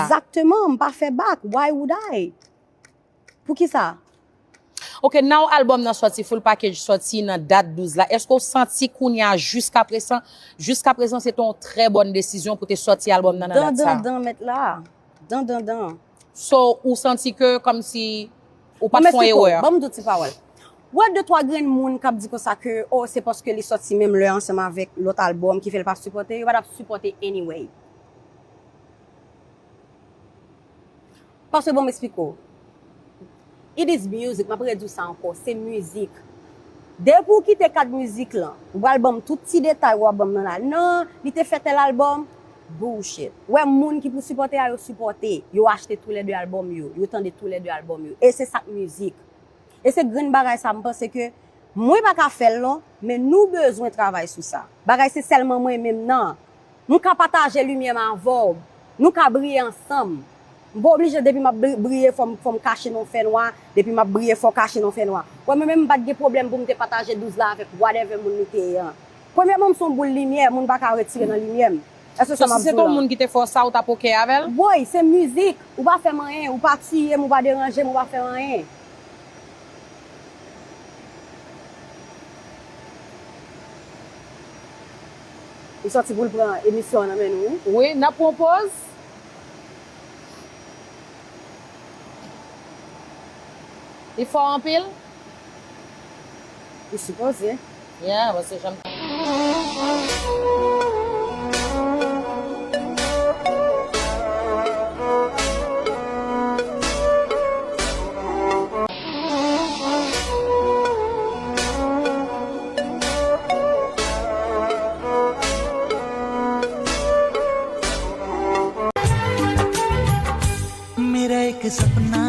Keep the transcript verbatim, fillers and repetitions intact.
Egzakteman, m pa fè bak. Why would I? Poukisa? Ok, now album nan sòti, full package sòti nan dat douz la. Èske w santi kounye a jiska prezan, jiska prezan se te yon trè bòn desizyon pou te sòti album nan nan dat sa? Dan dan dan mèt la. Dan dan dan. So, ou santi ke kòmsi ou pa t fè yon erè? Ban m di w ti pawòl. Wè de twa grenn moun k ap di konsa ke oh se paske li sòti menm lè ansanm avèk lòt album ki fè l pa sipòte, yo pa t ap sipòte anyway. Paske bon m eksplike w. It is music, m ap redi w sa ankò, se mizik. Depi w kite kad mizik lan, ou pral ban m tout ti detay w ap ban m nan la. Non, li te fè tèl album. Bullshit. Wè moun ki pou sipòte a yo sipòte, yo achte toulède album yo, yo tande toulède album yo. E se sa k mizik. E se grenn bagay sa m panse ke mwen pa ka fè l non, men nou bezwen travay sou sa. Bagay se sèlman mwen menm nan. M ka pataje limyè m avè w. Nou ka briye ansanm. M pa oblije depi m ap bri- briye fò m fò m kache nan fènwa, depi m ap briye fò kache nan fènwa. Wè mwen menm m pa t gen pwoblèm pou m te pataje douz la avèk whatever moun li te ye an. Premyèman m se yon boul limyè, moun pa ka retire nan limyè m. Èske sa m ap di w la? So si se te yon moun ki te fè w sa, ou t ap ok avè l? Boy, se mizik. Ou pa fè m anyen, ou pa tiye m, ou pa deranje m, ou pa fè m anyen. Li sòti pou l pran emisyon an nan men nou wi. Wi, n ap pran yon pòz. Li fò anpil? Li sipoze. Yeah, paske jan m मेरा एक सपना